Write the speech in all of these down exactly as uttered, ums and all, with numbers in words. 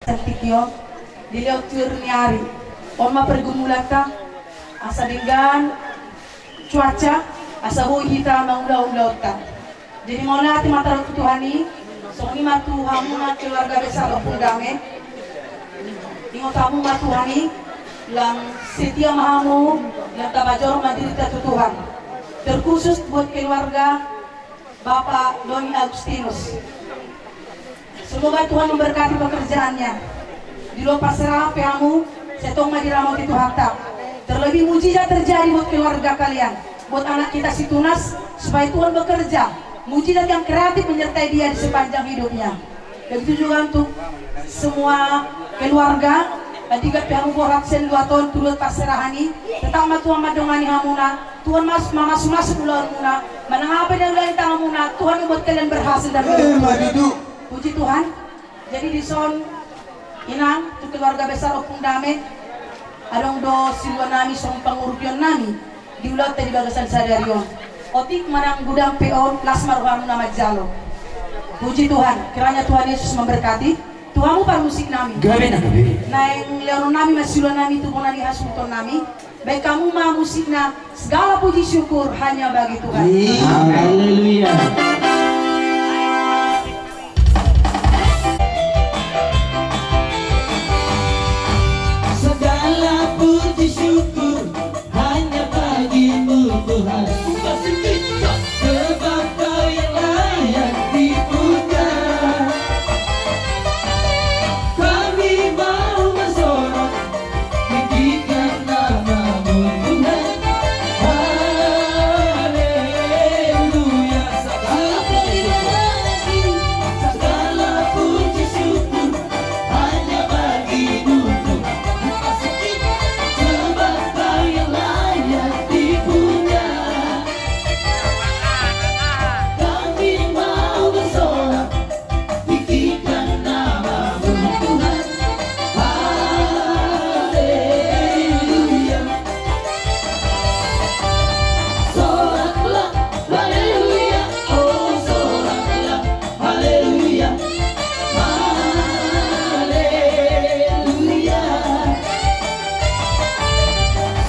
Tingki on dilehon tiur ni ari. On ma pergumulanta, asa denggan cuaca, asa boi hita mangula ulaonta. Jadi mauliate ma taruhon tu Tuhan i. Songon i ma tu hamuna keluarga besar Ompung Dame. Ingot hamu ma Tuhan i, lam setia ma hamu, lam tapajor ma dirita tu Tuhan. Terkhusus buat keluarga Bapak Doni Agustinus. Semoga Tuhan memberkati pekerjaannya. Di luar parserahan pe hamu, sai tong ma diramoti Tuhanta. Terlebih mujizat terjadi buat keluarga kalian, buat anak kita si Tunas, supaya Tuhan bekerja. Mujizat yang kreatif menyertai dia di sepanjang hidupnya. Begitu juga untuk semua keluarga, andika pe hamu borhat sian luat on tu luat parserahan i, tetap ma Tuhan mandongani hamuna, Tuhan mas-, mamasu-masu ulaonmuna, manang aha pe na ulaon ni tanganmuna, Tuhan membuat kalian berhasil dan beruntung. Puji Tuhan. Jadi dison, Inang, tu keluarga besar Ompung Dame, adong do siluanami songon pangurupionnami di ulaonta di bagasan sadari on. Otik manang godang pe on, las ma rohamuna manjalo. Puji Tuhan, kiranya Tuhan Yesus memberkati. Tu hamu parmusiknami. Gabe na gabe. Naeng lehononnami ma siluanami tu bona ni hasuhutonnami. Baen hamu ma musikna, segala puji syukur hanya bagi Tuhan. Amin. Haleluya. Segala puji syukur hanya bagi-Mu, Tuhan. Sebab Kau yang layak dipuja. Kami mau bersorak, tinggikan nama-Mu, Tuhan. Haleluya. Segala puji syukur hanya bagi-Mu, Tuhan. Sebab Kau yang layak dipuja. Kami mau bersorak, tinggikan nama-Mu, Tuhan. Haleluya. Soraklah, haleluya, oh, soraklah, haleluya, haleluya.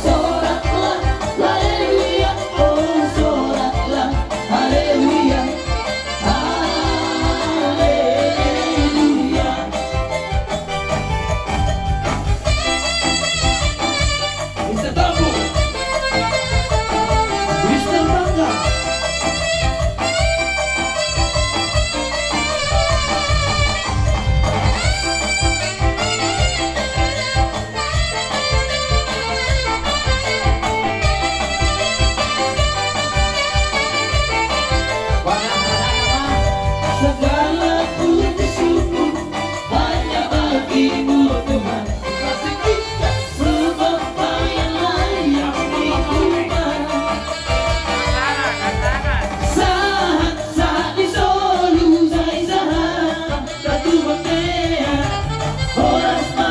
Soraklah, haleluya, oh, soraklah, haleluya. Haleluya. Mister Tambu. Mister Bangga. Segala puji syukur hanya bagi-Mu, Tuhan. Sebab Kau yang layak dipuja. Sahat, sahat di solu, sai sahat. Horas ma,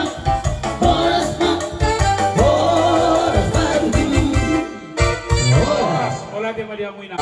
horas ma, horas ma tutu. Horas. Mauliate ma di hamu, Inang.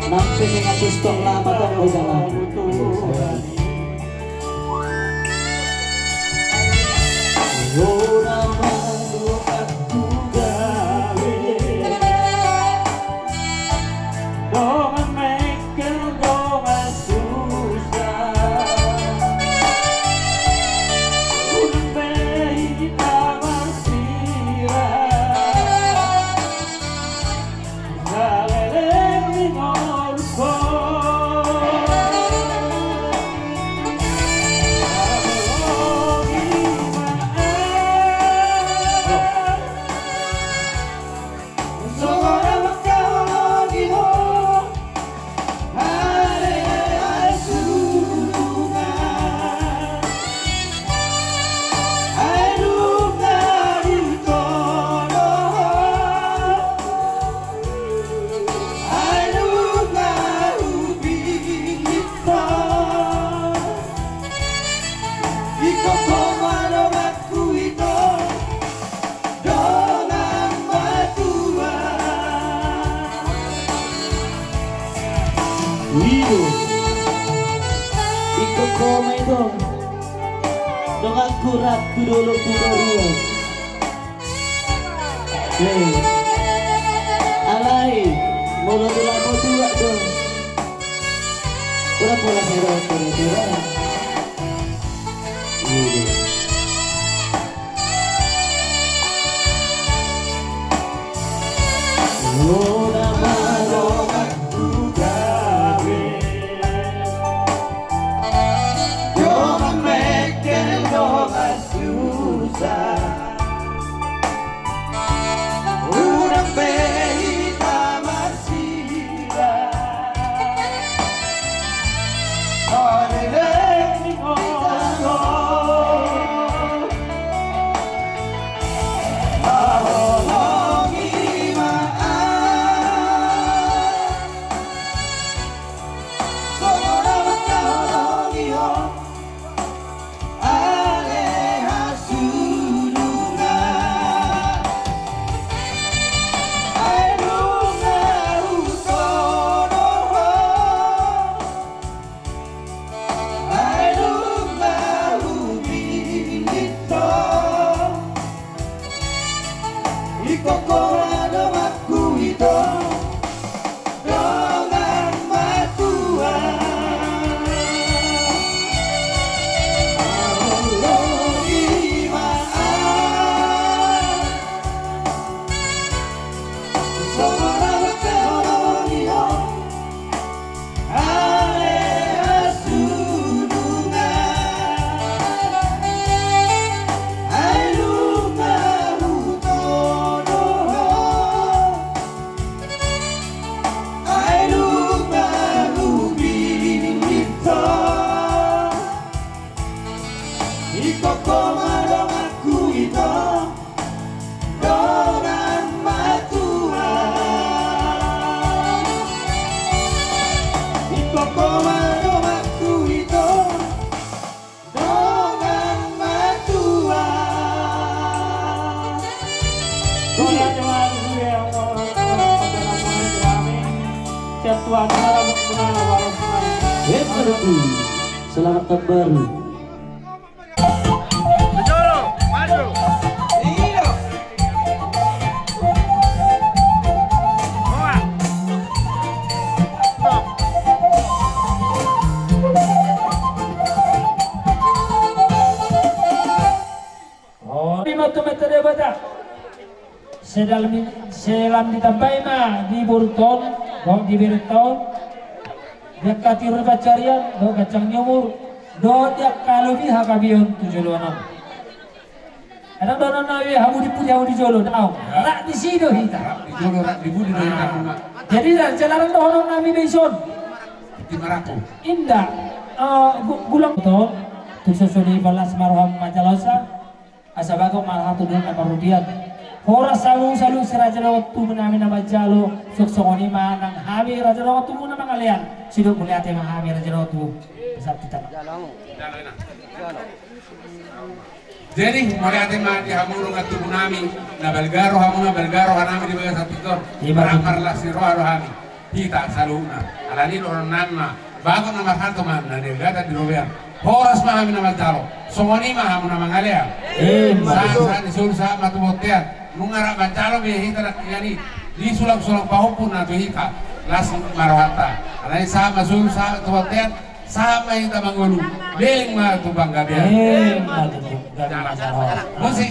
Nang pe mengatus tong lama tong oi sana. Dongan mengkel dongan susah. Unang pe hita marsirat. Ido. Ingkon ho ma i do. Donganku rap tu dolok tu baruas. Hei. Alai molo tulang ho tuak do. Ura pola sai do tura-tura. Ido. Selamat tahun baru. Rimatu mete Debata. Selam ditambai ma di boruta on, dohot di berenta on, di angka tiur ni pansarian, dohot ganjang ni umur, dohot di angka lobi hagabeon tu joloan on. Adong dohonon na i, hamu di pudi, hamu di jolo, daong. Rap disi do hita. Rap di jolo, rap di pudi do hita. Jadi jala adong dohonon nami do dison. Inda, gulang to, tu sosoli balas ma roham manjalosa. Asa bagot ma hatuduhon na marrupian. Horas hamu saluhut si raja dongan tubu nami na manjalo, songon i ma nang hami raja dongan tubu na mangalean, sidok mauliate ma hami raja dongan tubu. Jadi mauliate ma di hamu dongan tubu nami, na balga rohamuna, balga roha nami di bagasan tingki on. Marlas ni roha do hami. Hita saluhutna. Alani dohonon nami ma, bagot na marhalto ma na di agatan di robean. Horas ma hami na manjalo, songon i ma hamu na mangalean. Sahat-sahat ni solu sahat ma tu bontean. Nunga rap manjalo be hita nangkiningan i di sulang-sulang pahompu na tu hita. Las ma rohanta. Alani sahat ma solu sahat tu bontean. Sahat ma hita mangolu. Leleng ma tu panggabean. Musik.